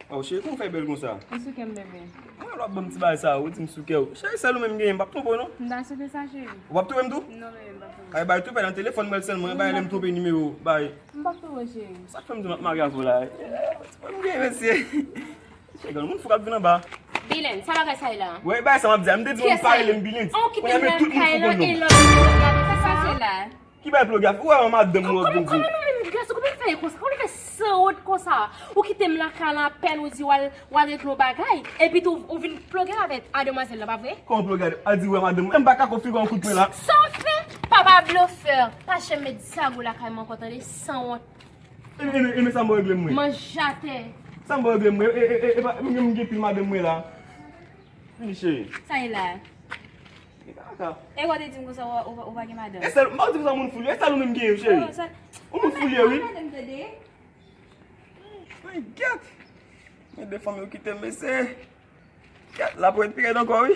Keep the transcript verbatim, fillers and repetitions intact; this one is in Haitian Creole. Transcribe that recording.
Oh, cheri, kòman w fè bèl konsa? Ou sou kè m, bebe. Mwen lè w ap ban m ti bagay sa, ou di m sou kè w. Cheri, sèl ou menm m genyen, m p ap twonpe w non. M ta swete sa, cheri. Ou p ap twonpe m tou? Non, bebe, m p ap twonpe. Kay bay twonpe nan telefòn mwen sèlman, bay lè m twonpe nimewo, bay. M p ap twonpe, cheri. Sa k fè m di m ap mare avè w la? Eh, m genyen, mesye. Cheri, moun fou k ap vin anba. Bilen, sa bagay sa ye la? Wè, bay sa m ap di a, m te di w m pa rele m Bilen. Ou kite m lakay lan e Lò lòt moun ap gade sa se la. Ki bay ploga? Ou wè yon madanm ou Kòman ap kòman nou menm gason kòman nou fè konsa? Kòman nou fè san wont konsa? Ou kite m lakay lan apèn ou di w al w al regle yon bagay. Epi tou ou vin ploge avèk a demwazèl la, pa vre? Kòman ploga? A di wè madanm. M pa ka konfige yon kout pwen la. Sa w fè? Papa blofè. Pa janm met zago lakay mwen ankò tande, san wont. E, e, e, e sa m regle mwen. Manjatè. Sa m regle mwen. E, e, e, e, pa, mwen gen pil madanm mwen la. Vini cheri. Sa ye la? E kaka. E w te di m konsa ou ou pa gen madanm. E sèl, m pa di sa moun fou li, e sèl ou menm genyen cheri. Oh, sa- Ou moun fou li ye, wi. Madanm tande. Ay, gèt. Men de fanm yo kite m, mesye. Gèt, la pou ret pi rèd ankò, wi.